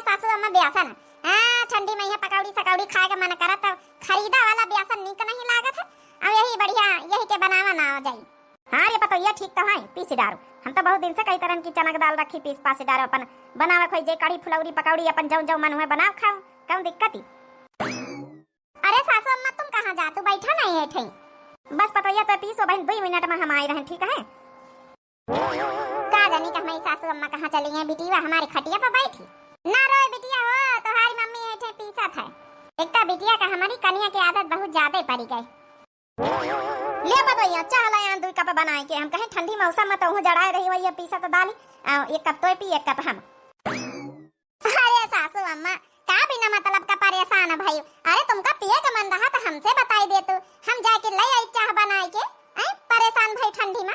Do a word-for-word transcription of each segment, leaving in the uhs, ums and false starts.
सासू अम्मा बेसन, हाँ, ठंडी मइहाँ पकौड़ी सकौड़ी खाए के मन करत, तब खरीदा वाला बेसन नीक नहीं लागत है। अब यही बढ़िया, यही के बनावा ना हो जाई। हाँ रे पतोहिया, ठीक तो है, पीस डारो। हम तो बहुत दिन से कही तरन की चना के दाल रखी, पीस पास डारो, अपन बनावे खोई जे कढ़ी फुलौरी पकौड़ी अपन जौन जौन मन हुए बनाओ खाओ, कौन दिक्कत ही। अरे सासू अम्मा, तुम कहाँ जातू, बैठा नहीं है ठई। बस पतोहिया तो पीसो बहन, दुई मिनट में हम आए रहें, ठीक है? का जानी कि हमारी सासू अम्मा कहाँ चली गई, बिटिया हमारी खटिया पर बैठी। ना रोए बिटिया हो, तुम्हारी मम्मी है ठे पीसत है। एक तो बिटिया का हमारी कनिया की आदत बहुत ज्यादा पड़ी गई। ले पतोहिया, चाह ला यहाँ दुई कप बनाए के, हम कहें ठंडी मौसम में तो हूँ जड़ाए रही हुई है, पीसत दाली, आ, एक कप तोय पी, एक कप हम। अरे सासू अम्मा, का बिना मतलब का परेशान है भाई? अरे तुमका पिए का मन रहा तो हमसे बताई देतू, हम जाके ले आई चाह बनाए के। हैं, परेशान भाई ठंडी में।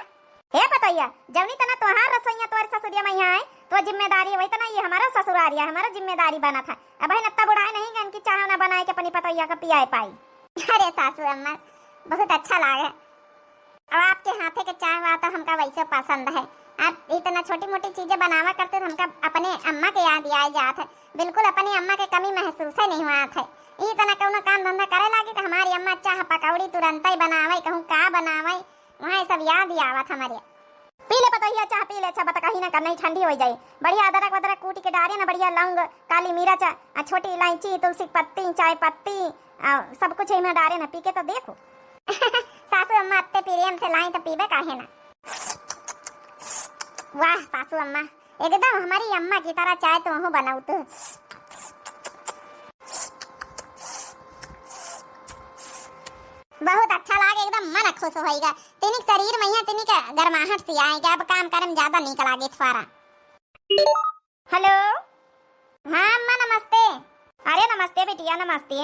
हे पतोहिया, जौनी तना तोहार रसोइया तोर ससुरिया मइहाँ आए, तो जिम्मेदारी वही तना ये हमारा ससुरारिया, हमारा जिम्मेदारी बना था। अब है नत्ता बुढ़ाए नहीं गन की चाह ना बनाए के अपनी पतोहिया का पियाए पाई। अरे सासू अम्मा, बहुत अच्छा लागे। अब आपके हाथे के चाय वाह तो हमका वैसे पसंद है। आप इतना छोटी मोटी चीजें बनावा करते तो हमका अपने अम्मा के याद आए जात है। बिल्कुल अपनी अम्मा के कमी महसूस ही नहीं हुआ है। इतना कौनो काम धंधा करे लागी तो हमारी अम्मा चाह पकौड़ी तुरंत ही बनावे, कहूँ का बनावे, वहाँ सब याद ही आवत हमारे। पी ले पतोहिया चाह, पी ले, अच्छा बता कहीं ना कर नहीं ठंडी हो जाए। बढ़िया अदरक वदरक कूट के डारे ना, बढ़िया लौंग, काली मिर्च, आ छोटी इलायची, तुलसी के पत्ती, चाय पत्ती, आ सब कुछ इमे डारे ना, पी के तो देखो। सासू अम्मा अत्ते प्रेम से लाई तो पीबे काहे ना। वाह सासू अम्मा, एकदम हमारी अम्मा की तरह चाय तो हूँ बनाऊ तू। बहुत अच्छा लागे, एकदम मन खुश होइगा। तिनिक शरीर मइहाँ तिनिक गर्माहट सी आएगा, अब काम करे में ज्यादा नीक लागे थोड़ा। हेलो। हाँ अम्मा, नमस्ते। अरे नमस्ते बिटिया, नमस्ते।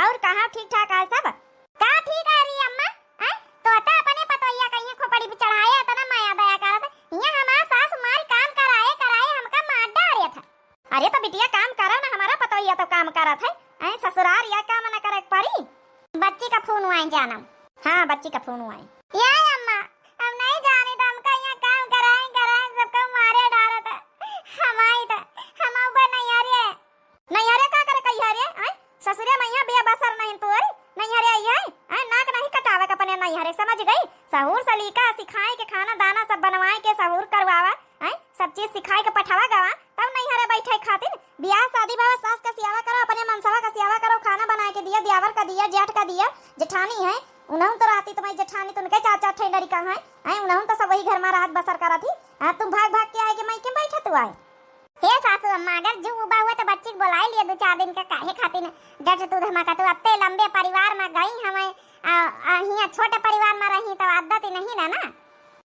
और कहाँ, ठीक ठाक है सब? का ठीक है री अम्मा? हैं? तो अता अपने पतोहिया कहिए खोपड़ी पे चढ़ाए, अतना माया दया करत है। यहाँ हमार सास मार काम कराए कराए हमका मार डारे था। अरे तो बिटिया काम करा ना, हमारा पतोहिया तो काम करत है। हैं, ससुरार या काम ना करे के पड़ी। बच्ची का फोन आए जानम। हाँ, बच्ची का फोन आए। या अम्मा, हम नहीं जाने तो हमका यहाँ काम कराए कराए सबका मारे डारत है। हम आई तो हम ऊपर नहीं आ रहे। नैहरे का करे कहिया रे, आय? ससुरे मइहाँ बेबसर नहीं तोरी, नैहरे आई है, आय? नाक नहीं कटावे के अपने नैहरे, समझ गई? सहूर सलीका सिखाए के खाना दाना सब बनवाए के सहूर करवावा, आय? सब चीज सिखाए के पठावा गवा, तब नैहरे बैठे खातिर। बियाह शादी भवा सास का सियावा करो, अपने मनसवा का सियावा करो, खाना बनाए के दिया, दियावर का दिया, जेठ का दिया, जेठानी है, उन्हों तो रहती तुम्हारी जेठानी, तो उनके चार चार ठे लड़िका है, आय? उन्हों तो सब वही घर में रात बसर करत ही, आ तुम भाग भाग के आए के माई के बैठे तू आए। हे सासू अम्मा, अगर जू उबा हुआ तो बच्ची के बोलाई लिया दो चार दिन का, काहे खातिर डट तू धमाका तू अत्ते लंबे परिवार में गई हमें, आ, आ, हियां छोटे परिवार में रही तो आदत ही नहीं ना, ना।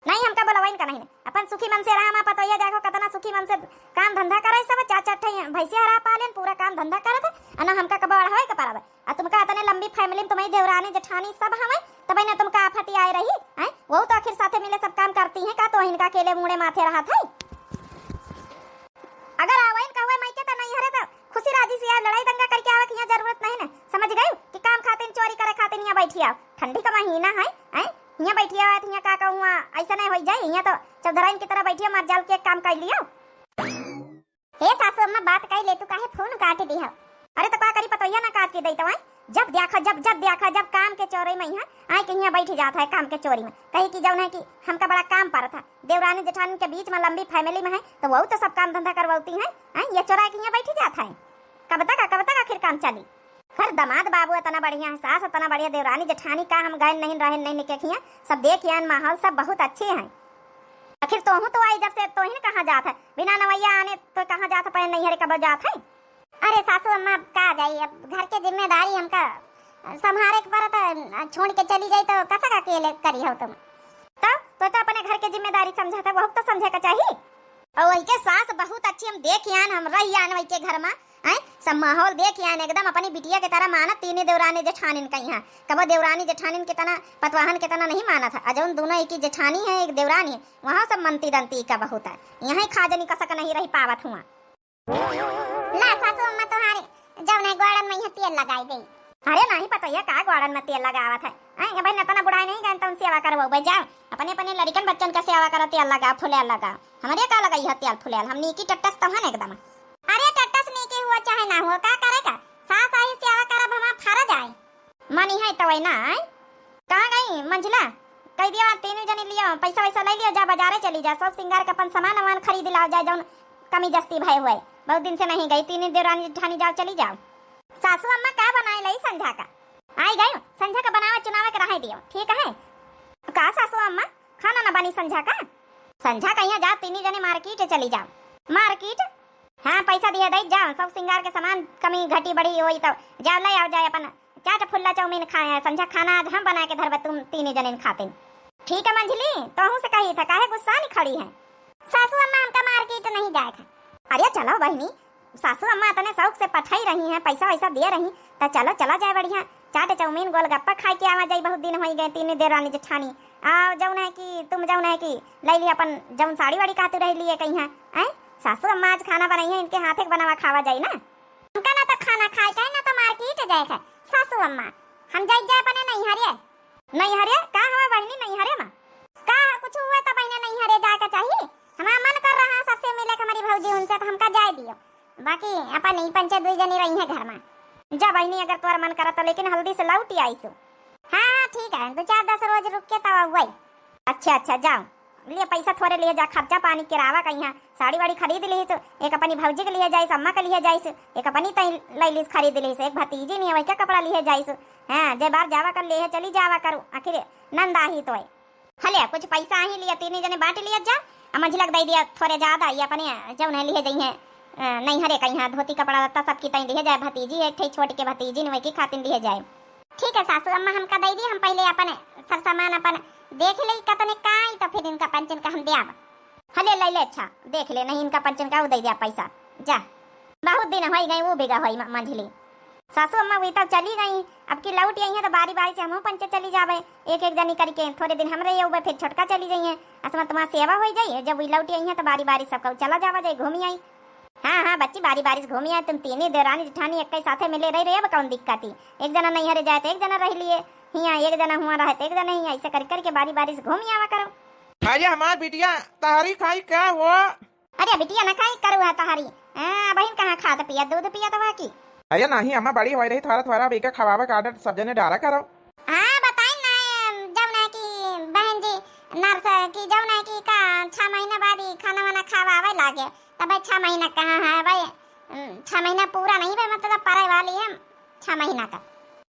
नहीं, हमका बोलवाइन का नहीं, अपन सुखी मन से रहा। हमार पतोहिया देखो कितना सुखी मन से काम धंधा करे, सब चार चार ठे भैंसे हरा पालेन, पूरा काम धंधा करत है, आ ना हमका कबो अढ़ावे के परब। आ तुमका अतने लंबी family में तुम्हारी देवरानी जेठानी सब हवे, तबे ना तुमका आफत आए रही, हैं? वो तो आखिर साथे मिले सब काम करती हैं, का तो इनका अकेले मूड़े माथे रहत है? अगर आवइन कहवे मायके त नैहरे त खुशी राजी से आए, लड़ाई दंगा करके आवे के यहाँ जरूरत नहीं ना, समझ गई? कि काम खातिर चोरी करे खातिर यहाँ बैठी आओ, ठंडी का महीना है, हैं? यहाँ बैठी आओ, यहाँ का कहूँ, ऐसा नहीं हो जाए, यहाँ तो चौधराइन की तरह बैठी हो, मर जाल के काम कर लियो। हे सासू अम्मा, बात कही ले, तू काहे फोन काट दिया? अरे तो का करी, पतोहिया ना काट के देई तो, आय? जब देखा, जब, जब देखा, जब काम के चोरी में यहाँ आए के यहाँ बैठ जात है, काम के चोरी में। कही कि जौन है कि हमका बड़ा काम पड़त है, देवरानी जेठानी के बीच में लंबी family में है, तो वो तो सब काम धंधा करवाती हैं, हैं? ये चोरा के यहाँ बैठ जात है। कब तक, कब तक आखिर काम चली? हर दामाद बाबू इतना बढ़िया है, सास इतना बढ़िया, देवरानी जेठानी का हम गए नहीं रहे, नहीं निके खिया, सब देख आन, माहौल सब बहुत अच्छे हैं। आखिर तोहू तो आई जब से, तोहिन कहाँ जात है? बिना नवैया आने तो कहाँ जात है, पहले नैहरे कब जात है? अरे सासू अम्मा, अब का जाई, अब घर के जिम्मेदारी हमका संभारे के पड़त है, छोड़ के चली जाई तो कसा का अकेले करी हो तुम? तब तो, तो अपने घर के जिम्मेदारी समझत है, वहू तो समझे का चाहिए। और वही के सास बहुत अच्छी, हम देख आन, हम रही आन वही के घर में, हैं? सब माहौल देख आन, एकदम अपनी बिटिया की तरह मानत तीनी देवरानी जेठानिन कहीं हैं। कबो देवरानी जेठानिन कितना, पतवाहन कितना नहीं मानत है। आ जौन दोनों एक ही जेठानी है, एक देवरानी है, वहाँ सब मनती दंती का बहुत है। यहाँ खाजनी कसक नहीं रही पावत हुआ। ला सासू अम्मा, तोहारे जौन है ग्वाड़न में यहाँ तेल लगाई दे। अरे नहीं पतोहिया, का ग्वाड़न में तेल लगावत है? आय, भाई नतना बुढ़ाई नहीं गए, तुम सेवा करवाओ, भाई जाओ, अपने अपने लड़िकन बच्चन का सेवा करो, तेल लगाओ, फुलेल लगाओ। हमरे का लगाई है तेल फुलेल, हम नीकी टट्टस तो हन एकदम। अरे टट्टस नीकी चाहे ना हुआ, का करे का? सास आई सेवा करब, हमार फर्ज आए। मनी है तो वही ना आए। कहाँ गई मंझिला? कह दिया, तीनों जनी लियो, पैसा वैसा ले लियो, जा बाजारे चली जा, सब सिंगार के अपन सामान वामान खरीद लाओ जाए, जौन कमी जस्ती भय हुए। बहुत दिन से नहीं गई, तीनों देवरानी जेठानी जाओ, चली जाओ। सासू अम्मा का बनाए लई संझा का? आई गई, संझा का बनावा चुनावा के रहे दियो, ठीक है? का सासू अम्मा, खाना ना बनी संझा का? संझा कहिया जा, तीनों जने मार्केट चली जाओ। मार्केट? हाँ, पैसा दिया दई जाओ, सब सिंगार के सामान कमी घटी बढ़ी होई तो जाओ ले आओ जाए अपन चाट फुल्ला चाउमीन खाए हैं। संझा खाना आज हम बना के धरबे, तुम तीनों जने खाते। ठीक है मंझली, तोहू से कही था, काहे गुस्सा नहीं खड़ी है? सासू अम्मा, हमका मार्केट नहीं जाए का। अरे चलो बहिनी, सासू अम्मा इतने शौक से पठाई रही हैं, पैसा वैसा दे रही, तो चलो चला जाए बढ़िया, चाट चाउमीन गोलगप्पा खाए के आवा जाई, बहुत दिन होई गए तीनों देवरानी जेठानी। आ जौन है कि तुम जौन है कि ले ली अपन जौन साड़ी वाड़ी कहते रह लिए कहीं है, हैं? सासू अम्मा आज खाना बनाई है, इनके हाथे के बनावा खावा जाई ना। हमका ना तो खाना खाए के है, ना तो मार्केट जाए के है। सासू अम्मा, हम जाई जाए अपने नैहरे। नैहरे? का हवा बहिनी नैहरे में? का कुछ हुआ तो बहिने नैहरे जाए के चाहिए? हमारा मन कर रहा है सबसे मिले के हमारी भौजी उनसे, तो हमका जाए दियो। बाकी अपन ई पंचे दुई जनी रही है घर में। जा बहिनी, अगर तोर मन करत तो, लेकिन हल्दी से लौटी आईसु। हाँ, हाँ, ठीक है, दो चार दस रोज रुक के तब वही। अच्छा, अच्छा, जाओ, लिए पैसा थोड़े लिए जा, खर्चा पानी किरावा का यहाँ साड़ी वाड़ी खरीद लीसु, एक अपनी भौजी के लिए जाइस, अम्मा के लिए जाइस, एक अपनी तई ले लीस खरीद लीस, एक भतीजी नहीं है, वही का कपड़ा लिए जाइस। हाँ, जे बार जावा कर लिए चली जावा करू, आखिर नंद आही तोय। हले, कुछ पैसा आही लिया, तीनी जने बांट लिया जा, आ मंझिला के दई दिया थोड़े ज्यादा, ये अपने जौन है लिहे जइहे, अ, नैहरे का यहाँ धोती कपड़ा लत्ता सबकी तई लिहे जाए, भतीजी है एक ठे छोट के भतीजी ने, वही की खातिन लिहे जाए। ठीक है सासू अम्मा, हमका दई दी, हम पहले अपन सब सामान अपन देख ले कतने का आई, तो फिर इनका पंचन का हम देब। हले, ले ले, अच्छा, देख ले, नहीं इनका पंचन का वो दई दिया पैसा, जा। बहुत दिन होई गई, वो बेगा होई म-, मंझली। सासू अम्मा वही तब चली गई, अब की लौट आई है तो बारी बारी से हमहू पंचे चली जाबे, एक एक जनी करके थोड़े दिन हम रही होबे, फिर छोटका चली जाइए, असमत माँ सेवा होई जाई, जब वही लौट आई है तो बारी बारी सबका चला जावा जाई, घूमी आई। हाँ, हाँ बच्ची, बारी बारी से घूमी आई, तुम तीनी देवरानी जेठानी एक साथे मिले रही रहे, अब कौन दिक्कत ही, एक जना नैहरे जाए तो एक जना रह लिए, हियाँ एक जना हुआ रहे तो एक जना ही, ऐसे कर करके बारी बारी से घूमी आवा करो। अरे हमार बिटिया, तहरी खाई क्या हो? अरे बिटिया, ना खाई करू है तहारी। हाँ, बहिन कहाँ खात पिया, दूध पिया तो की? अरे नहीं अम्मा, बड़ी होई रही, थोड़ा थोड़ा अब एके खवावे का आदत सब जने डारा करो। हाँ, बताई ना, जौन है कि बहन जी नर्स की जौन है कि का छह महीना बाद ही खाना वाना खवावे लागे, तब छह महीना कहाँ है भाई, छह महीना पूरा नहीं भाई, मतलब परे वाली है छह महीना का।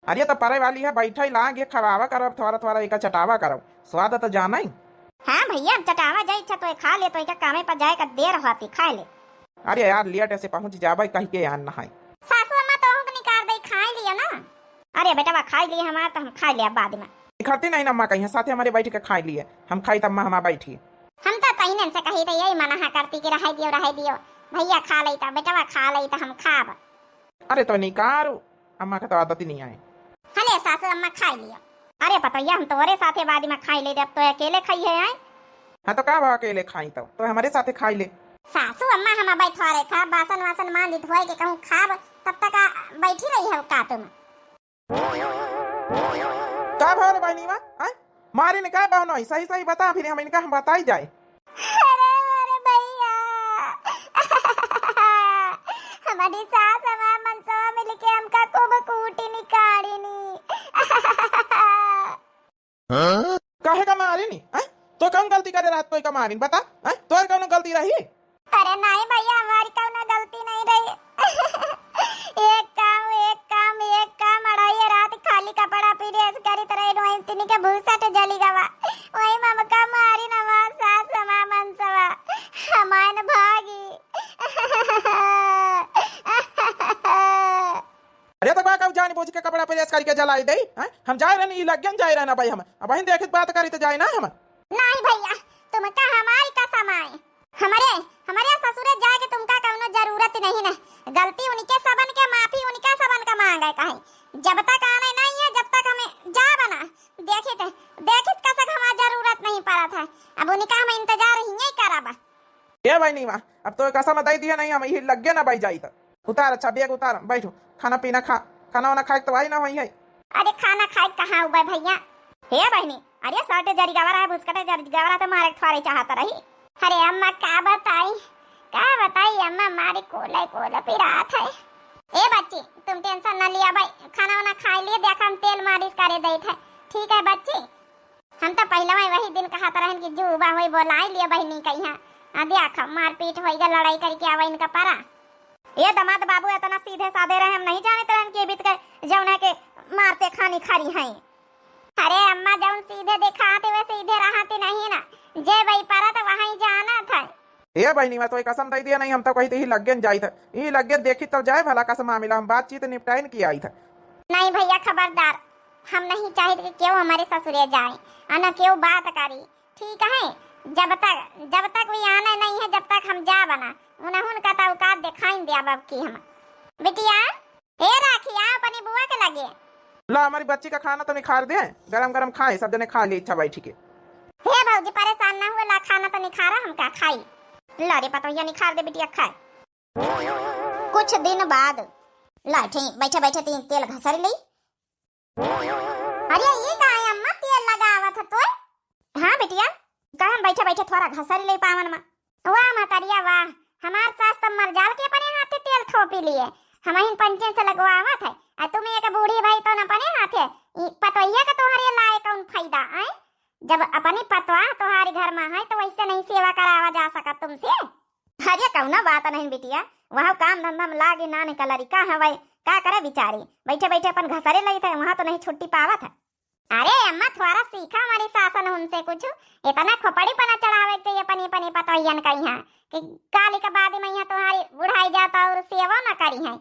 अरे तो परे वाली है, बैठे लाग ये खवावा करो, अब थोड़ा थोड़ा एका चटावा करो, स्वाद तो जाना ही। हाँ भैया, अब चटावा जाई, अच्छा तो खा ले, तो एका कामे पर जाए का देर होती, खा ले। अरे यार, लेट से पहुँच जाबे कह के यार नहाई। सासू अम्मा तो हमको निकाल दे, खा लिया ना। अरे बेटवा, खा लिए हमार, तो हम खा ले अब बाद में। निकलती नहीं ना अम्मा, कहीं साथे हमारे बैठ के खा लिए, हम खाई तब अम्मा हमार बैठी। हम तो तैने से कही थे, यही मना करती कि रह दियो, रह दियो, भैया खा ले तो, बेटवा खा ले तो हम खाब। अरे तो निकारू, अम्मा का तो आदत ही नहीं आए। हले सासू अम्मा खाई लियो। अरे पतोहिया, हम तोरे साथे बाद में खाई ले, जब तो अकेले खाई है आए। हाँ तो का भा अकेले खाई तो, तो हमारे साथे खाई ले। सासू अम्मा हम अबै थोरे खा, बासन वासन मांज धोए के कहूँ खाब, तब तक आ, बैठी रही है काटू में। का भा रे बहनी मा, आय? मारी ने का बहनोई, सही सही बता, फिर हम इनका हम बताई जाए। अरे, अरे भैया, हमारी सास हमार मनसवा मिलके हमका खूब कूटी निकाली नी। काहे का मारी नी? हैं? तो कौन गलती करे रहत, तोय का मारी नी? बता, हैं? तोर कौन गलती रही? अरे नहीं भैया, हमारी कौनो गलती नहीं रही। एक काम, एक काम, एक काम, अढ़ाई रात खाली कपड़ा प्रेस करीत रहे, वहीं तिनी के भूसट जली गवा। वहीं ममका मारी न हमार सास, हमार मनसवा, हमार न भागी। अरे तो का कहू, जान बूझ के कपड़ा प्रेस करके जलाई दे, हैं? हम जाए रहनी, ई लग्गन जाए रहना भाई हम। अब वहीं देखित बात करी तो जाए ना हम। नहीं भैया, तुमका हमारी कसम आए। हमरे, हमरे ससुरे जाए के तुमका कौनो जरूरत नहीं न। गलती उनके सबन के, माफी उनके सबन का मांगे कहे। जब तक आने नहीं है, जब तक हमें जाब ना, देखित, देखित कसक हमार जरूरत नहीं पड़त है। अब उनका हम इंतजार ही नहीं करब। ए बहिनी मा, अब तो कसम दई दिया नहीं, हम यही लग्गे ना बई जाई त। उतार, अच्छा, बैग उतार, बैठो, खाना पीना खा, खाना वाना खाए के तो आई ना वही है। अरे खाना खाए कहाँ उबे भैया? हे बहिनी, अरे सटे जरी गवरा है, भुसकटे जरी गवरा तो मारे थोड़े चाहत रही। अरे अम्मा का बताई, का बताई अम्मा, मारी कोले कोले पिरात है। तुम tension न लिया भाई, खाना वाना खाइ लिए, देखा हम तेल मालिश करे देइत है। ठीक है बच्ची, हम तो पहिले वही दिन कहत रहन कि जुबा होई बोलाइ लिया बहिनी कहिया। आ देखा मारपीट होइगा, लड़ाई करिके आवा इनका परा। ए दमाद बाबू एतना सीधे साधे रहे, हम नहीं जानित रहन कि बीत के जौन है के मारते खानी खारी हैं। अरे अम्मा, जौन सीधे देखात वे सीधे रहत नहीं ना, जे वही परत वही जानत है। ए बहिनी, मैं तो एक कसम दे दिया नहीं, हम तो कही तो ही लग्गे न जाइत है, ही लग्गे देखी तब जाए भला कसम मामिला, हम बातचीत निपटाइन की आइत है। नहीं भैया, खबरदार, हम नहीं चाहित कि केहू हमरे ससुरे जाए, आ न केहू बात करी, ठीक है? जब तक, जब तक वे आना नहीं है, जब तक हम जाब ना, उन्हें उनका तो औकात देखाइन देब अब की हम। बिटिया, ए राखी, आ अपनी बुआ के लगे। ला, हमारी बच्ची का खाना तो निखार दे, गरम गरम खाए, सब जने खा ले, इच्छा बैठी के। हे भौजी, परेशान ना हुआ, ला खाना तो निखारा, हम का खाई। ला रे पतोहिया, निखार दे बिटिया, खाए। कुछ दिन बाद लाठी बैठे बैठे तीन तेल घसर ली। अरे, ई का है अम्मा, तेल लगावत है तोय? हाँ बिटिया, कहन बैठे बैठे थोड़ा घसर ले पावन मा। वाह महतरिया वाह, हमार सास तो मरजाल के अपने हाथे तेल थोपी लिए, हमहिन पंचन से लगवावत है, आ तुम एक बूढ़ी भाई तो न अपने हाथे, ई पतोहिया के तोहरे लाए कौन फायदा, आय? जब अपनी पतोह तोहारी घर मा है तो वैसे नहीं सेवा करावा जा सकत तुमसे। अरे कौनो बात नहीं बिटिया, वह काम धंधा में लागी ना निकल रही, का हवाई, का करे बिचारी, बैठे बैठे अपन घसरे लई थे, वहाँ तो नहीं छुट्टी पावत है। अरे अम्मा, थोड़ा सीखा हमारी सासन उनसे कुछ, इतना खोपड़ी पना चढ़ावे के चाहिए अपनी अपनी पतोहियन का यहाँ कि काली के बाद में यहाँ तुम्हारी बुढ़ाई जाता और सेवा ना करी है।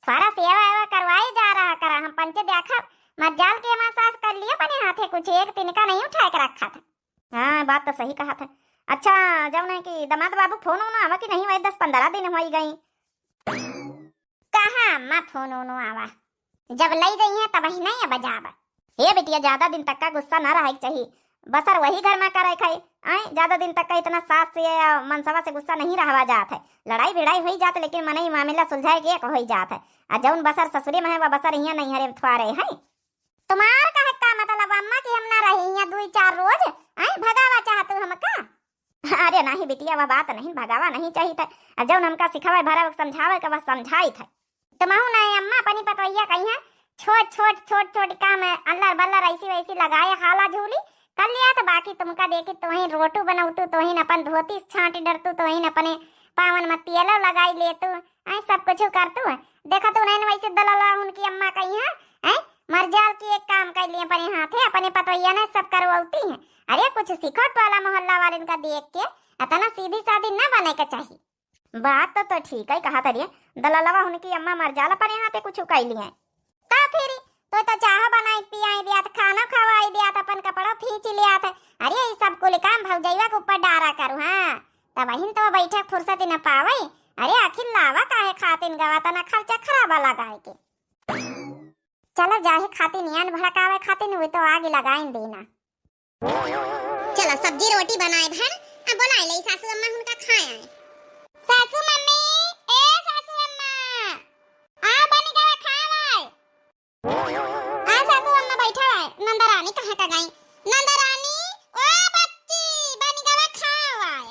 थोड़ा सेवा वेवा करवाई जा रहा करा, हम पंचे देखब, मजाल के हमार सास कर लियो अपने हाथे कुछ, एक तिनका नहीं उठाए के रखा था। हाँ, बात तो सही कहा था। अच्छा, जब नहीं कि दामाद बाबू फोन वोन आवा कि नहीं, वही दस पन्द्रह दिन होई गई। कहाँ अम्मा फोन वोन आवा, जब लई गई है तब ही नहीं अब जाब। हे बिटिया, ज्यादा दिन तक का गुस्सा ना रहे के चाहिए, बसर वही घर में करे खाई। आए, ज्यादा दिन तक का इतना सास से या मनसवा से गुस्सा नहीं रहवा जात है। लड़ाई भिड़ाई होई जात, लेकिन मनई मामला सुलझाए के एक होई जात है। आ जौन बसर ससुरे में है, वह बसर यहाँ नहीं हरे थ्वारे है। तुम्हार कहे का मतलब अम्मा कि हम ना रही यहाँ दुई चार रोज? आए, भगावा चाहतू हमका? अरे नहीं बिटिया, वह बात नहीं, भगावा नहीं चाहिए था। अब जौन हमका सिखावे भरा समझावे के, वह समझाई था। तुमहू नहीं अम्मा, अपनी पतोहिया कहिया छोट छोट छोट छोट काम है, अल्लर बल्लर ऐसी वैसी लगाए हाला झूली कर लिया था, बाकी तुमका देखी तोहिन रोटू बनौतू, तोहिन अपन धोती छांट डरतू, तोहिन अपने पावन में तेलो लगाई लेतू, ऐ सब कुछ करतू। देखा तू नहीं वैसे दलाला उनकी अम्मा कहिया, ऐ मरजाल की एक काम कर लिए अपने हाथे, अपने पतोहिया ने सब करवौती है। अरे कुछ सीखो टोला मोहल्ला वाले का देख के, इतना सीधी सादी ना बने के चाहिए। बात तो, तो ठीक है कहा तरिया, दलालवा उनकी अम्मा मरजाल अपने हाथे कुछ कई लिए। तो फिर तो, तो चाह बनाई पियाई दिया, खाना खवाई दिया, अपन कपड़ा फींच लिया था। अरे ये सब कुल काम भौजैया के ऊपर डारा करू, हाँ, तब वहीं तो बैठे फुर्सत न पावे। अरे आखिर लावा काहे खातिन गवा, तना खर्चा खराबा लगाए के। चलो जाहे खातिन यान भड़कावे खातिन, वो तो आगे लगाइन देना। चला सब्जी रोटी बनाए धन, आ बोलाए ले सासू अम्मा उनका खाए आए। सासू मम्मी, ए सासू अम्मा, आ बनी गवा खाए आए। आ सासू अम्मा बैठा आए, नंदरानी कहाँ का गई? नंदरानी, ओ बच्ची, बनी गवा खाए आए।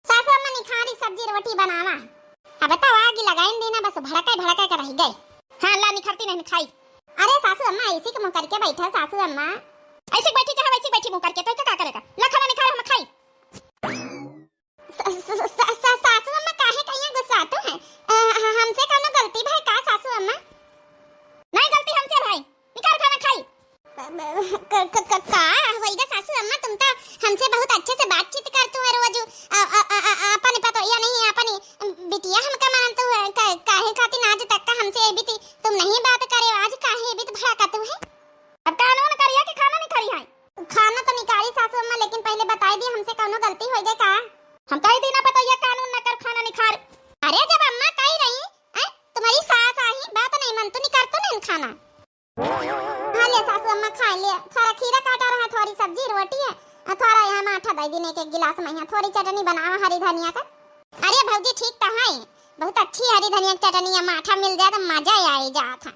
सासू अम्मा निखारी सब्जी रोटी बनावा। अब तो आग लगाइन देना, बस भड़काए भड़काए के रह गए। हाँ, ला निखरती नहीं खाई। अरे सासू अम्मा, ऐसी के मुँह करके बैठा सासू अम्मा। ऐसी बैठी चाहे वैसी बैठी मुँह करके, तो क्या करेगा? ला खाना निखार हम खाई। स-, स-, स-, स-, सासू अम्मा काहे कहिया गुस्सातू है? अ, ह-, हमसे कौनो गलती भाई का सासू अम्मा? नहीं गलती हमसे भाई, निखार खाना खाई। क-, क-, क-, का होइगा सासू अम्मा, तुम तो हमसे बहुत अच्छे से बातचीत करतू है रोज। अ, अ, अ, अ, अपनी पतोहिया नहीं, अपनी बिटिया हमका मानतू है। का-, काहे खातिर आज तक का हमसे ये बीती तुम नहीं बात करे, आज काहे ये बीत भड़कातू है? अब कानून करिया कि खाना निखारी है? खाना तो निखारी सासू अम्मा, लेकिन पहले बताई दी हमसे कौनो गलती होइगा का? हम कही दी ना पतोहिया कानून न कर, खाना निखार। अरे जब अम्मा कही रही, हैं, तुम्हारी सास आई, बात नहीं मन तो निकारतू नहीं खाना। हाँ ले सासू अम्मा, खा ले। थोड़ा खीरा काटा रहा, थोड़ी सब्जी रोटी है, और थोड़ा यहाँ माठा दे दीने के गिलास में, यहाँ थोड़ी चटनी बनावा हरी धनिया का। अरे भौजी, ठीक तो है, बहुत अच्छी हरी धनिया की चटनी या माठा मिल जाए तो मजा ही आ ही जात है।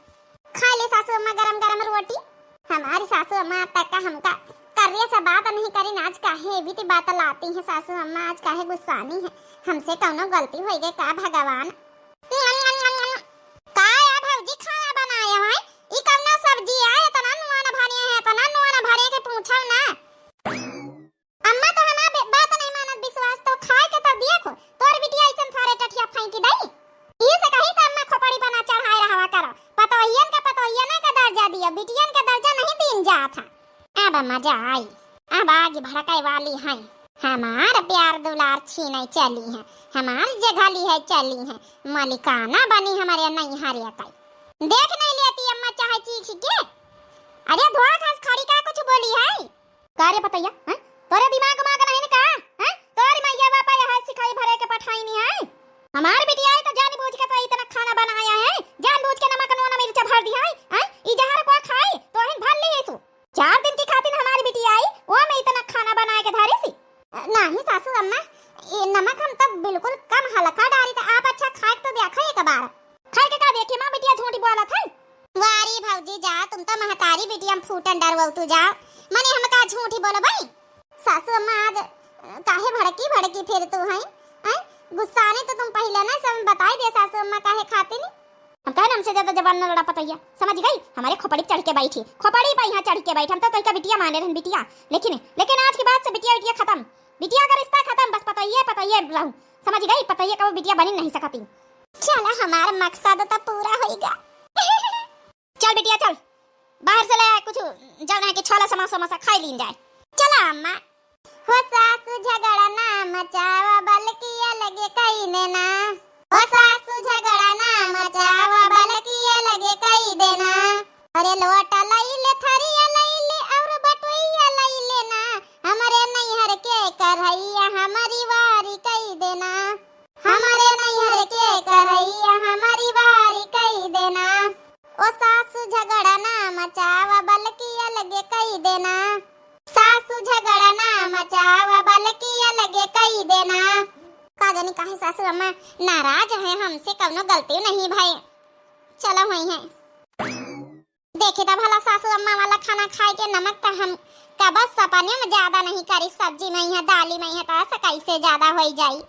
खा ले सासू अम्मा गरम गरम रोटी। हमारी सासू अम्मा आज तक का हमका कर्रे से बात नहीं करी, आज काहे भी ती बात लाती है सासू अम्मा, आज काहे गुस्सानी है, हमसे कौनो गलती हो गई का भगवान? का जाई, अब आग भड़काए वाली हैं। हमार प्यार दुलार छीने चली हैं, हमार जगह लिहे चली हैं, मलिकाना बनी हमरे नैहर कई। देख नहीं लेती अम्मा चाहे चीख के। अरे धोआ खास खड़ी का कुछ बोली है? का रे पतैया, हैं? तोरे दिमाग उमाग नहीं न का? हैं? तोरी मैया बापा यहाँ सिखाई भरे के पठाई नहीं है? हमार बिटिया है तो जान बूझ के तो इतना खाना बनाया है, जान बूझ के नमक नून मिर्चा भर दिया है, हैं? ई जहर को खाई तो हिन भर ली इसु। चार दिन की खातिर हमारी बिटिया आई, वो में इतना खाना बनाए के धरे सी। नहीं सासू अम्मा, ये नमक हम तो बिल्कुल कम हल्का डारी, तो आप अच्छा खाए तो देखा एक बार। खाए के का देखी माँ बिटिया झूठी बोलत है। वारी भौजी जा, तुम तो महतारी बिटिया में फूटन डरवऊ तू जाओ, मने हम का झूठी बोलबई? सासू अम्मा आज, अ, काहे भड़की भड़की फिर तू हैं? हैं? गुस्साने तो तुम पहिले ना सब बताई दे सासू अम्मा काहे खातिर। हम कहे ना हमसे ज्यादा जबान न लड़ा पतैया, समझ गई? हमारे खोपड़ी पे चढ़ के बैठी, खोपड़ी पे यहाँ चढ़ के बैठी। हम तो तोहका बिटिया माने रहन बिटिया, लेकिन लेकिन आज के बाद से बिटिया बिटिया खत्म, बिटिया का रिश्ता खत्म, बस पतैया पतैया रहू, समझ गई? पतैया कबो बिटिया बनी नहीं सकती। चला हमारा मकसद तो पूरा होइगा। चल बिटिया चल, बाहर से ले आए कुछ, जौन है कि छोला समोसा समोसा खाई लीन जाए। चला अम्मा। हो सासु झगड़ा ना मचावा, बल्कि अलगे कई देना। हो सासु झगड़ा ना मचावा, बल्कि अलगे कई देना। अरे लोटा लई ले, थरिया लई ले, और बटुइया लई लेना। हमरे नैहर के करहैया हमारी वारी कई देना। हमरे नैहर के करहैया हमारी वारी कई देना। ओ सासु झगड़ा ना मचावा, बल्कि अलगे कई देना। सासु झगड़ा ना मचावा, बल्कि अलगे कई देना। का जानी काहे सासु अम्मा नाराज है हमसे, कौनो गलती नहीं भई। चला हुई है। देखे त भला सासु अम्मा वाला खाना खाए के नमक त हम कबो सपने में ज्यादा नहीं करी, सब्जी में है, दाली में है, त ऐसा कैसे ज्यादा होई जाई?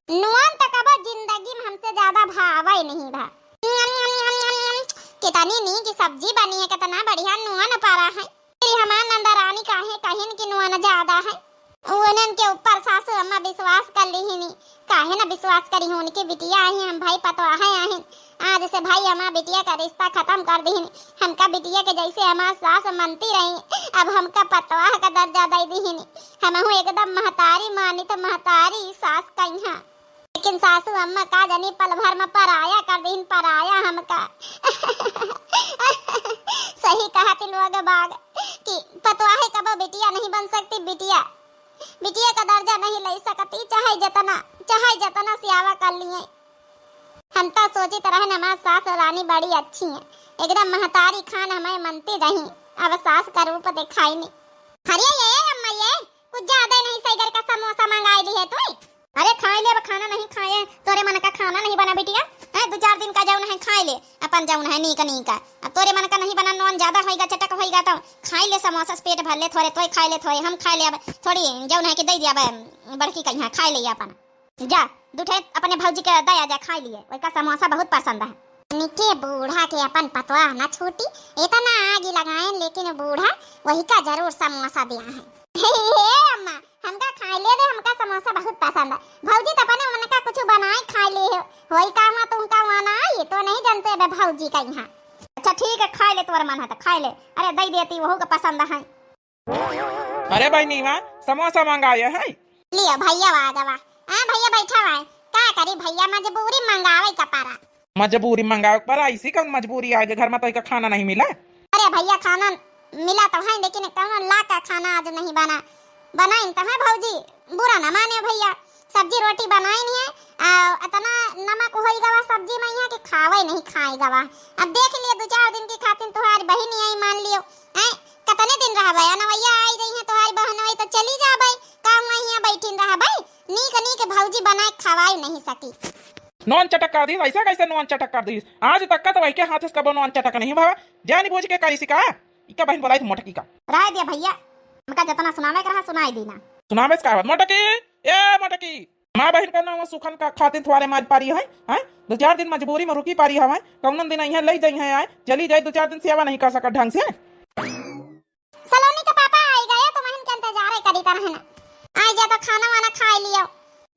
नुआन त कबो जिंदगी में हमसे ज्यादा भावे नहीं भा। कितनी नीक सब्जी बनी है, कितना बढ़िया नुआन पड़ा है। फिर हमार नंदरानी काहे कहिन कि नुआन ज्यादा है? उन्हन के ऊपर सासू अम्मा विश्वास कर लिहिनी। काहे न विश्वास करी? उनके बिटिया आई हम भाई पतवाहे आहिन। आज से भाई हमार बिटिया का रिश्ता खत्म कर दिहिन। हमका बिटिया के जैसे हमार सास मनती रही, अब हमका पतवाह का दर्जा दे दिहिन। हमहू एकदम महतारी मानी तो महतारी सास कहिया। लेकिन सासू अम्मा का जानी पल भर में पराया कर दीन, पराया हमका। सही कहत लोग बाग कि पतवाहे कबो बिटिया नहीं बन सकती, बिटिया, बिटिया का दर्जा नहीं ले सकती, चाहे जतना, चाहे जतना सियावा कर लिए। हम तो सोचित रहन हमार सास रानी बड़ी अच्छी है, एकदम महतारी खान हमें मनती रही, अब सास का रूप दिखाई नहीं। अरे ये अम्मा, ये कुछ ज्यादा ही नहीं सही घर का समोसा मंगाई ली है तू। अरे खाए ले, अब खाना नहीं खाए, तोरे मन का खाना नहीं बना बिटिया। हैं, दो चार दिन का जौन है खाए ले, अपन जौन है नीक नीक। अब तोरे मन का नहीं बना, नॉन ज्यादा होइगा, चटक होइगा तो खाए ले समोसा से पेट भर ले, थोड़े तोय खाए ले, थोड़े हम खाए ले। अब थोड़ी जौन है कि दे दिया अब बड़की का यहाँ खाए ले अपन। जा, दू ठे अपने भौजी के दया जा खाए लिए, ओका समोसा बहुत पसंद है। निके बूढ़ा के अपन पतवाह ना छूटी, इतना आगी लगाए लेकिन बूढ़ा वही का जरूर समोसा दिया है। हे अम्मा, हमका खाए ले दे, हमका समोसा बहुत पसंद है। भौजी तो अपने उनका कुछ बनाए खाए ले हो, होई काम तुमका वहाँ ना आई, तो नहीं जानते बे भौजी का यहाँ। अच्छा ठीक है, खाए ले, तोर मन है तो खाए ले। अरे दे देती, वहू का पसंद है। अरे बहिनी, वहाँ समोसा मंगाए है। लियो भैया आ गवा। हाँ भैया बैठा हुआ है। का करी भैया, मजबूरी मंगावे का पड़ा। मजबूरी मंगावे का पड़ा, ऐसी कौन मजबूरी आ गई? घर में तो एक खाना नहीं मिला। अरे भैया, खाना मिला तो है, लेकिन कौनो ला का खाना आज नहीं बना। बनाइन तो है भौजी, बुरा ना माने भैया, सब्जी रोटी बनाइन है, आ, इतना नमक होई गवा सब्जी में यहाँ के खावे नहीं खाए गवा। अब देख लियो, दो चार दिन की खातिर तुम्हारी बहिन आई मान लियो, हैं? कितने दिन रहबे? अनवैया आई रही है तुम्हारी बहन, वही तो चली जाबे, का हुआ यहाँ बैठिन रहबे? नीक नीक भौजी बनाए खवाई नहीं सकी। नॉन चटक कर दी, ऐसा कैसे नॉन चटक कर दी? आज तक का तो वही के हाथ से कबो नॉन चटक नहीं भावा, जानी बूझ के करी सिका। इका बहन बोलाई तो मोटकी का। रह दे भैया, हमका जितना सुनावे के रहा, सुनाई दीना। सुनावे से का बात? मोटकी, ए मोटकी, माँ बहन का नाम सुखन का खातिर थोड़े मार पारी है, हैं? दो चार दिन मजबूरी में रुकी पारी हवा, कौन दिन यहाँ ले जाई है आए, चली जाए, दो चार दिन सेवा नहीं कर सकत ढंग से। सलोनी के पापा आई गए, तो वहन के इंतजार करी तरह ना। आई जा तो खाना वाना खाए लियो।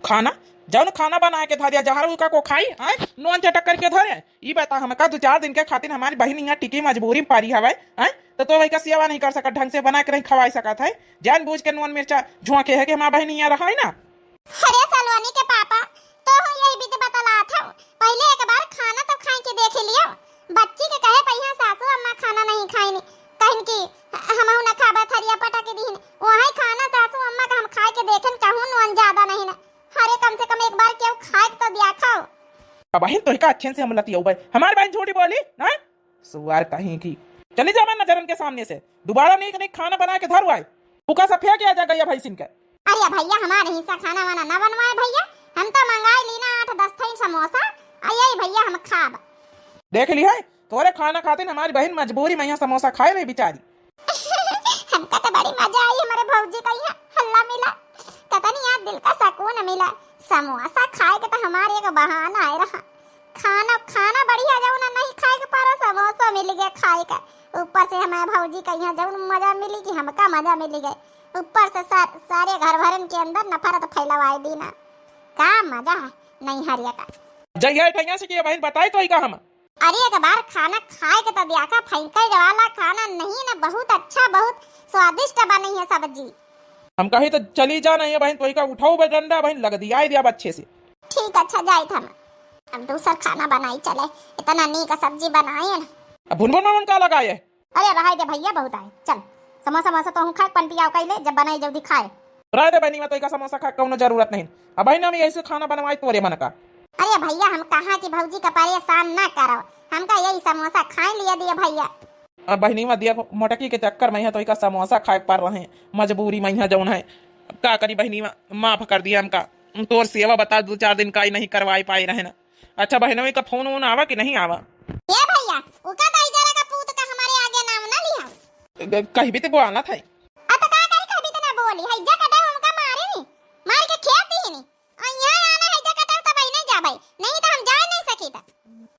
खाना? जौन खाना बनाए के धरिया, जहर उका को खाई, आए? नॉन चटक करके धरे। ई बता हमका, दो चार दिन के खातिर हमारी बहिन यहाँ टिकी मजबूरी में पारी हवे, आए? तो तो वही का सेवा नहीं कर सकत, ढंग से बना के नहीं खवाई सकत है। जान बूझ के नून मिर्चा झोंके है कि हमार बहिन यहाँ रहा है ना। अरे सलोनी के पापा, तो हूँ यही बीत बतलात हूँ। पहले एक बार खाना तो खाई के देख लियो। बच्ची के कहे पहिया सासू अम्मा खाना नहीं खाइन, कहिन कि हमहू न खाबा, थरिया पटक दीन। वही खाना सासू अम्मा का हम खाए के देखेन, कहूँ नून ज्यादा नहीं ना। अरे कम से कम एक बार केहू खाए के तो दिया खाओ। अब बहिन तोहिका अच्छे से हम लतियौबे, हमार बहिन झूठी बोली ना। सुअर कहीं की। चली जा मैं नजरन के सामने से। दोबारा नीक नीक खाना बना के धर आए। फूका सा फेंक आ जा गैया भैंसिन के। अरे भैया, हमारे हिस्सा खाना वाना ना बनवाए भैया, हम तो मंगाई ली ना आठ दस ठई समोसा, आ यही भैया हम खाब। देख ली है, तोरे खाना खातिर हमारी बहिन मजबूरी में यहाँ समोसा खाए रही बेचारी। हमका तो बड़ी मजा आई, हमारे भौजी का यहाँ हल्ला मिला, कतनी यार दिल का सुकून मिला। समोसा खाए के तो हमारे एक बहाना आए रहा। खाना, खाना बढ़िया जौन नहीं खाए के पारा, समोसा मिल गया खाए का। ऊपर से हमारे भौजी का यहाँ जौन मजा मिली कि हमका मजा मिल गए। ऊपर से सार-, सारे घर भरन के अंदर नफरत फैलवाए दीना। का मजा है नैहरिया का। जइया ठैया से किया बहिन बताई तो ही का हम। अरे एक बार खाना खाए के तो दिया का, फेंके वाला खाना नहीं ना, बहुत अच्छा, बहुत स्वादिष्ट बनी है सब्जी। हम कही तो चली जा नहीं बहिन, तो ही का उठाओ बे डंडा बहिन, लग दिया दिया अच्छे से। ठीक, अच्छा जाइत हम। अब दूसर खाना बनाई चले, इतना नीक सब्जी बनाए ना। अब भुनभुन में का लगाए? अरे रहाई दे भैया, बहुत आए। चल समोसा वमोसा तो हम खाए, पन पियाव कैले, जब बनाई जल्दी खाए। रह दे बहिनी, मैं तो इका समोसा खाए कौनो जरूरत नहीं। अब बहिनी हम यही से खाना बनवाई तोरे मन का। अरे भैया हम कहा कि भौजी का परेशान ना करो, हमका यही समोसा खाए लिए दिए भैया। अब बहिनी मैं दिया मोटकी के चक्कर में है तो इका समोसा खाए पर रहे, मजबूरी में है जौन है। अब का करी बहिनी, माफ कर दिया हमका, तोर सेवा बता दो चार दिन का ही नहीं करवाई पाई रहे ना। अच्छा बहिनों, का फोन वोन आवा कि नहीं आवा? ए भैया, उका दाई जरा का पूत का हमारे आगे नाम ना लिहा। ग-, कहीं भी तो बोला था। आ तो का करी, कहीं भी तो ना बोली। हैजा कटा हमका मारे नी, मार के खेत दी नी। आ यहाँ आना हैजा कटा तब ही नहीं जाबे, नहीं तो हम जाए नहीं सकी था।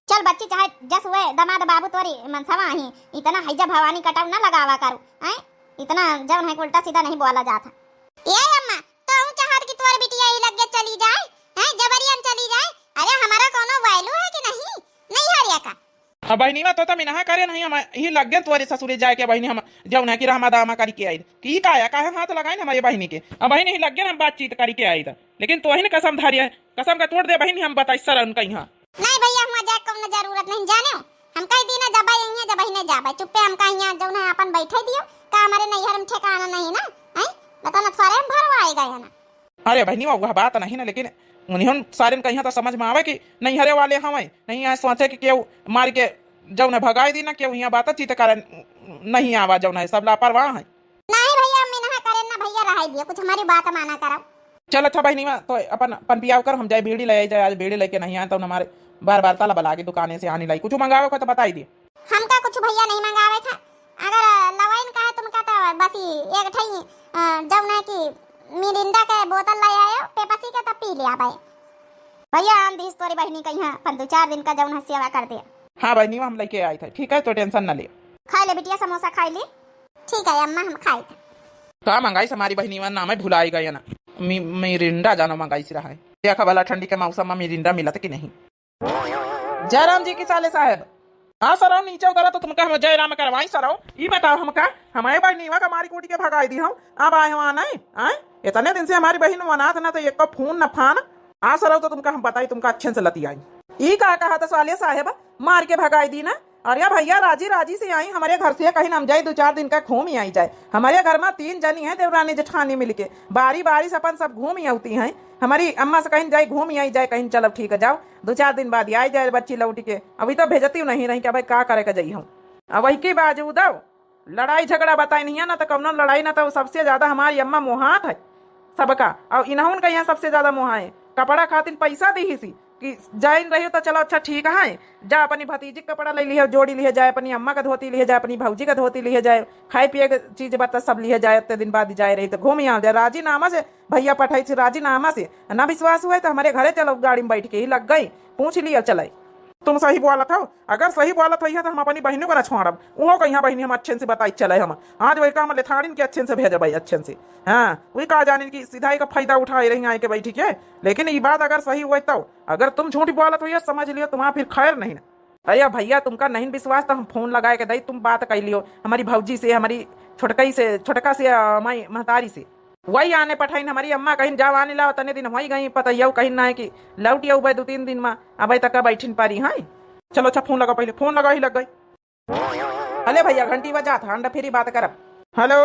चल बच्ची, चाहे जस हुए दमाद बाबू तोरी मनसवा ही, इतना हैजा भवानी कटाव ना लगावा करू, हैं? इतना जौन है उल्टा सीधा नहीं बोला जाता। ए अम्मा, तो हम चाहत कि तोर बिटिया ही लग गया चली जाए, हैं? जबरियन चली जाए। अरे हमारा कोनो value है कि नहीं? नहीं हरिया का। अब बहिनीवा तो तम इनहा करे नहीं, हम ही लग गए तोरे ससुरे जाए के बहिनी, हम जौन है कि रहमा दामा करी के आई। की काया काहे हाथ लगाए हमारे बहिनी के? अब बहिनी ही लग गए हम बातचीत करी के आई था। लेकिन तोहिन कसम धारी है, कसम का तोड़ दे बहिनी, हम बताई सर उनका यहाँ। नहीं भैया, हुआ जाए कौनो जरूरत नहीं, जाने हो? हम कह दी ना जबा यहीं है, जब ही नहीं जाबे, चुप्पे हम कहीं यहाँ जौन है अपन बैठे दियो, का हमारे नैहर में ठिकाना नहीं ना, हैं? बता ना थोड़े हम भरवाए गए है ना। अरे बहिनी, वह बात नहीं ना, लेकिन उन्हीं सारे कहीं तो समझ में आवे कि नैहरे वाले हमें नहीं है सोचे कि केहू मार के जौन है भगाई दी ना, केहू यहाँ बातचीत करे नहीं आवा, जौन है सब लापरवाह है। नहीं भैया, हम इनहा करेन ना भैया, रहाई दिया, कुछ हमारी बात माना करो। चल अच्छा बहिनी, मैं तो अपन पन पियाव कर, हम जाए बीड़ी ले आई जाए, आज बीड़ी लेके नहीं आए तो हमारे बार बार ताला बला के दुकाने से आने लाई, कुछ मंगावे को तो बताई दे। हमका कुछ भैया नहीं मंगावे था, अगर लवाइन का है तुमका तो बस ही एक ठई, अ, जौन है कि मिरिंडा के बोतल ले आयो, पेपसी के तो पी लिया भाई। भैया आन दीस तोरी बहिनी कहीं अपन दो चार दिन का जौन है सेवा कर दे। हाँ बहिनी, हम लेके आई थे, ठीक है, तो tension ना ले। खा ले बिटिया, समोसा खा ले। ठीक है अम्मा, हम खाए थे। का मंगाई हमारी बहिनी, वन नाम है भुलाई गए ना। मी-, मिरिंडा जानो मंगाई सी रहा है। देखा भला ठंडी के मौसम में मिरिंडा मिलत कि नहीं। जयराम जी की साले साहब। हाँ सरौ, नीचे उतरा तो तुमका हम जयराम करवाई सरौ। ई बताओ हमका, हमारे बहिनीवा का मारी कूटी के भगाई दी हम, अब आए हुआ नहीं आए? इतने दिन से हमारी बहिन मनात ना तो एक फोन न फान। हाँ सरौ, तो तुमका हम बताई, तुमका अच्छे से लती आई। ई का कहा था साले साहब, मार के भगाई दी ना? अरे भैया, राजी राजी से आई हमारे घर से, कहीं हम जाए दो चार दिन का घूम ही आई जाए। हमारे घर में तीन जनी हैं देवरानी जेठानी मिलके, बारी बारी से अपन सब घूम ही आती हैं। हमारी अम्मा से कहीं जाए घूम ही आई जाए, कहीं चलो ठीक है जाओ, दो चार दिन बाद ही आई जाए बच्ची लौट के। अभी तो भेजती नहीं रही कि भाई का करे के जाई हम। अब वही की बाजू दो लड़ाई झगड़ा बताई नहीं है ना, तो कौनो लड़ाई ना, तो सबसे ज्यादा हमारी अम्मा मोहात है सबका, और इन्हों का यहाँ सबसे ज्यादा मोहा है। कपड़ा खातिर पैसा दी ही सी कि जाइन रही हो तो चलो अच्छा ठीक है, जा अपनी भतीजी का कपड़ा ले लिहे, जोड़ी लिहे जाए, अपनी अम्मा का धोती लिहे जाए, अपनी भौजी का धोती लिहे जाए, खाए पिए के चीज बता सब लिहे जाए। इतने दिन बाद जाए रही तो घूम यहाँ जाए, राजीनामा से भैया पठाई थी, राजीनामा से। ना विश्वास हुआ है तो हमारे घरे चलो, गाड़ी में बैठ के ही लग गई, पूछ लिया चले। तुम सही बोलत हो, अगर सही बोलत होइहे तो हम अपनी बहिनी को ना छोड़ब। उहो कहिया बहिनी हम अच्छे से बताई चले हम। आज वही का हम लेथाड़िन के अच्छे से भेजब भाई, अच्छे से। हाँ, वही का जानिन कि सीधा ही का फायदा उठाए रही आए के बैठी के। लेकिन ई बात अगर सही हुई तो, अगर तुम झूठ बोलत होइहे समझ लियो तुम्हारा फिर खैर नहीं ना। अरे भैया, तुमका नहीं विश्वास तो हम फोन लगाए के दई, तुम बात कइ लियो हमरी भौजी से, हमरी छोटकई से, छोटका से, अ, माई महतारी से। वही आने पठाइन हमरी अम्मा, कहिन जाओ आने लाओ, तने दिन होइ गई, पतोहियो कहिन ना है कि लौटि आउबे दो तीन दिन मा, अबे तक बैठिन पारी हैं। चलो अच्छा फोन लगाओ, पहिले फोन लगाओ ही लग गई। अले भैया, घंटी बजात है, अंडा फिरी बात करब। हेलो।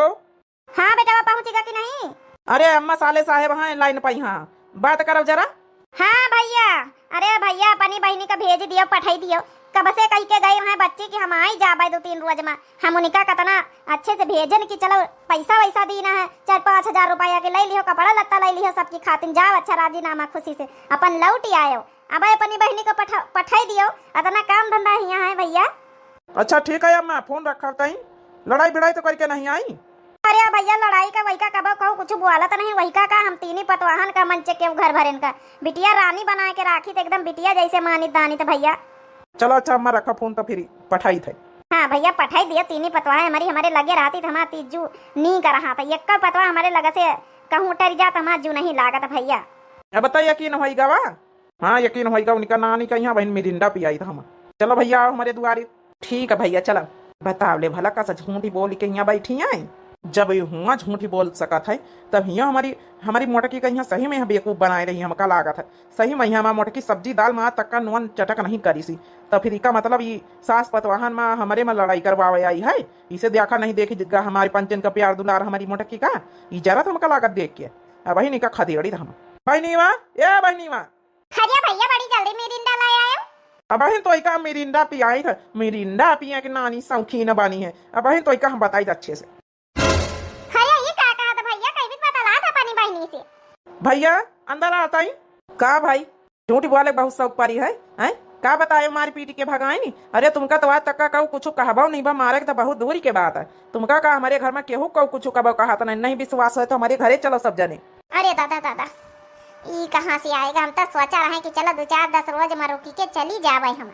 हाँ बेटवा, पहुँचिगा कि नहीं? अरे अम्मा, साले साहेब हैं लाइन पई, हाँ, बात करब जरा। हाँ भैया, अरे भैया, अपनी बहिनी का भेज दियो, पठाई दियो। कब से कहि के गई हैं बच्ची कि हम आई जाबे दो तीन रोज मा। हम उनका कतना अच्छे से भेजन कि चलो, पैसा वैसा दीना है, चार पाँच हजार रुपया के लइ लिहो, कपड़ा लत्ता लइ लिहो, सबकी खातिन जाओ, अच्छा राजीनामा खुशी से अपन लौटि आयो। अबे अपनी बहिनी को पठा-, पठाई दियो, अतना काम धंधा हियाँ है भैया। अच्छा ठीक है, अब मैं फोन रखा तई, लड़ाई भिड़ाई तो करके नहीं आई? अरे भैया, लड़ाई का वही का, कबो कहू कुछ बोलत नहीं, वही का, का हम तीनी पतवाहन का मंचे के घर भरेन का, बिटिया रानी बनाए के राखी तो एकदम बिटिया जैसे मानित दानित भैया। चलो अच्छा अम्मा, रखा फोन तो फिर पठाई थे। हाँ भैया, पठाई दियो, तीनी पतवाह हमरी हमरे लगे रहती तो हमार तीजू नी का रहा था, एक पतवाह हमरे लगे से कहूँ टरि जात, हमार जू नहीं लागत भैया। अब बताइए कि न होई गवा। हाँ, यकीन होइगा, उनका नानी का यहाँ बहिन मिरिंडा पियाई था हम। चलो भैया, आओ हमरे दुआरे। ठीक है भैया, चलो। बताओ ले भला, कस झूठी बोल के यहाँ बैठी हैं? जब ये हुआ झूठी बोल सकत है, तब हियाँ हमरी, हमरी मोटकी का यहाँ सही में बेवकूफ बनाए रही, हमका लागत है। सही में यहाँ हमार मोटकी सब्जी दाल मा तक का नून चटक नहीं करी सी। तो फिर इका मतलब ये सास पतवाहन मा हमरे मा लड़ाई करवावे आई है? इसे देखा नहीं देखी जिसका हमारी पंचन का प्यार दुलार हमरी मोटकी का, ये जरा तो हमका लागत देख के। अब बहिन इका खदेड़ी था हम। बहिनीवा, ए बहिनीवा, अरे भैया, बड़ी जल्दी मिरिंडा लाए आयो। अबहिन तो इका मिरिंडा पियाई था, मिरिंडा पिए के नानी शौकीन बानी है। अबहिन तो इका हम बताई था अच्छे से। अरे ये का कहा था भैया, कहीं भी बतला था अपनी बहिनी से। भैया, अंदर आता ही। का भाई, झूठी बोले बहुत शौक परी है, हैं? का बताए, मार पीट के भगाई? अरे तुमका तो आज तक का कहू कुछ कहबो नहीं बा, मारे के तो बहुत दूरी के बात है। तुमका का हमरे घर मा केहू कहू कुछ कहबो कहा तो नहीं, नहीं विश्वास है तो हमरे घरे चलो सब जने। अरे दादा, दादा, ई कहाँ से आएगा? हम तो सोचा रहे कि चलो दो चार दस रोज मा रुकी के चली जावे हम।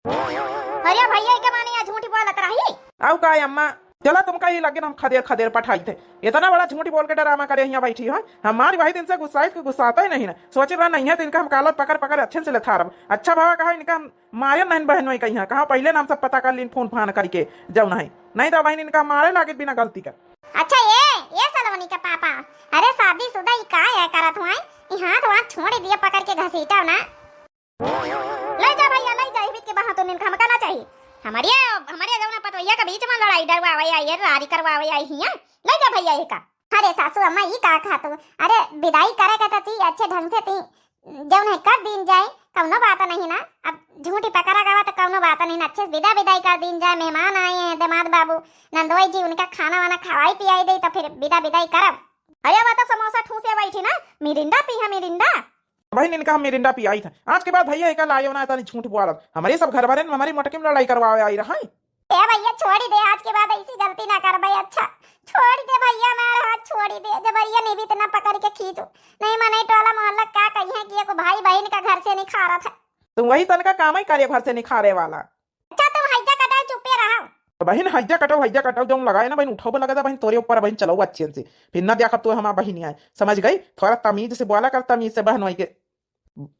अरे भैया, के माने या झूठी बोलत रही? आउ का अम्मा, चला तुमका ही लगे हम खदेर खदेर पठाई थे। इतना बड़ा झूठी बोल के डरामा करे हियाँ बैठी हो। हमारी वही दिन से गुस्साई के गुस्साता ही नहीं ना। सोचे रहा नहीं है तो इनका हम कालर पकड़ पकड़ अच्छे से लेथारब। अच्छा भावा कहा इनका हम मारे नहीं बहनोई कहीं, कहा पहिले नाम सब पता कर लीन फोन फान करके जौन है। नहीं तो बहन इनका मारे लागे बिना गलती का। अच्छा ये, ये सलोनी के पापा, अरे शादीशुदा ई का है करत हुआ? ई हाथ वाथ छोड़ दिया पकड़ के घसीटा ना। ले जा भैया, ले जा, इबित के बहा तो निन हमका ना चाही। हमारे, हमारे जौना पतोहिया के बीच मा लड़ाई डरवावे आई है, रारी करवावे आई हियाँ। ले जा भैया ये का। अरे सासू अम्मा, ई का कहा तू? अरे विदाई करे के तो ती अच्छे ढंग से ती जौन है कर दीन जाए, कौनो बात नहीं ना। अब झूठी पकड़ा गवा तो कौनो बात नहीं ना, अच्छे से विदा विदाई कर दीन जाए। मेहमान आए हैं, दामाद बाबू, नंदोई जी, उनका खाना वाना खवाई पियाई दे तो फिर विदा विदाई करब। अरे अब तो समोसा ठूसे बैठी ना, मिरिंडा पी है, मिरिंडा। बहिन इनका हम मिरिंडा पियाई था। आज के बाद भैया एका लायो ना तनी झूठ बोलब। हमरे सब घर भरे में हमरी मोटकी में लड़ाई करवावे आई रहा है। ए भैया छोड़ी दे, आज के बाद ऐसी गलती ना करबे। अच्छा छोड़ी दे भैया, हमार हाथ छोड़ी दे, जबरिया निबित ना पकड़ के खींचो। नहीं मने टोला मोहल्ला का कही है कि एको भाई बहन का घर से निखारत है। तुम वही तनका काम ही करे घर से निखारे वाला। अच्छा तुम हैजा कटाओ, चुपे रहो। बहिन हैजा कटाओ, हैजा कटाओ, जौन लगाए ना बहिन उठाओ लगा था बहिन तोरे ऊपर बहिन चलाओ अच्छे से। फिर ना देखब तो हमार बहिन आए, समझ गई? थोड़ा तमीज से बोला कर, तमीज से बहन वही के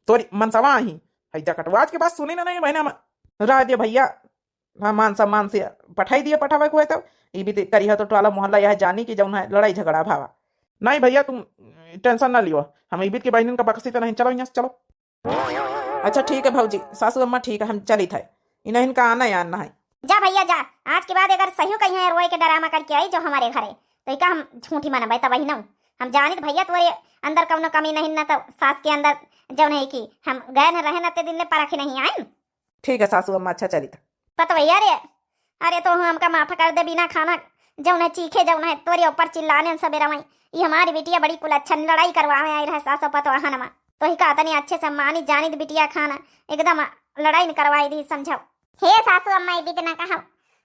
तोरी मनसवा ही। हैजा कटाओ आज के बाद सुनी ना नहीं बहिन हम। रह दे भैया, हाँ मान सम्मान से पठाई दिए, पठावे को है तब। ई भी ते करिहा तो टोला मोहल्ला यह जानी कि जौन है लड़ाई झगड़ा भावा। नहीं भैया तुम tension ना लियो, हम इबित के बहनिन का बकसी तो नहीं। चलो यहाँ से चलो। अच्छा ठीक है भौजी, सासू अम्मा ठीक है, हम चली थे। इन्हें इनका आना ही आना है। जा भैया जा, आज के बाद अगर सही कहीं रोए के डरामा करके आई जो हमारे घरे, तो इका हम झूठी मनबे तब वही ना। हम जानित भैया तोरे अंदर कौनो कमी नहीं ना, तो सास के अंदर जौन है कि हम गए न रहे न ते दिन ले परख नहीं आए। ठीक है सासू अम्मा, अच्छा चली था। पतवैया रे, अरे तो हमका माफ कर दे, बिना खाना जौन है चीखे जौन है तोरे ऊपर चिल्लाने सबेरा वहीं। ई हमारी बिटिया बड़ी कुलच्छन लड़ाई करवावे आई रहे सासो पतवाहन मा। तो ही का तनी अच्छे से मानी जानी बिटिया खाना एकदम लड़ाई न करवाई दी समझाओ। हे सासू अम्मा ई बित ना कहो,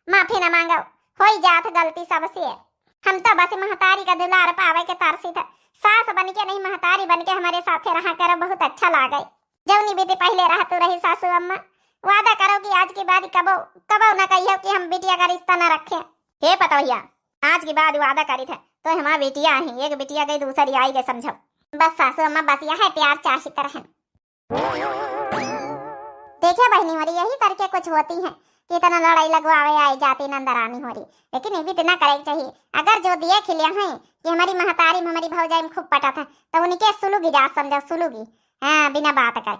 माफी न मांगो, होई जात गलती सबसे। हम तो बस महतारी का दुलार पावे के तरसी था। सास बन के नहीं महतारी बन के हमारे साथे रहा करो, बहुत अच्छा लागे। जौनी बिती पहिले रहतू रही सासू अम्मा, वादा करो कि आज के बाद कबो, कबो न कहियो कि हम बिटिया का रिश्ता न रखे। हे पतोहिया, आज के बाद वादा करी थे, तो हमार बिटिया ही, एक बिटिया गई दूसरी आई गई समझो। बस सासू अम्मा, बस यह है प्यार चाहित रहन। देखे बहिनी होरी, यही करके कुछ होती हैं कि इतना लड़ाई लगवावे आई जाती नंदरानी होरी। लेकिन ये भी इतना करे के चाहिए, अगर जो दिए खिलिया हैं कि हमारी महतारी में हमारी भौजाई में खूब पटत है, तो उनके सुलूगी जा समझो, सुलूगी। हाँ, बिना बात करे।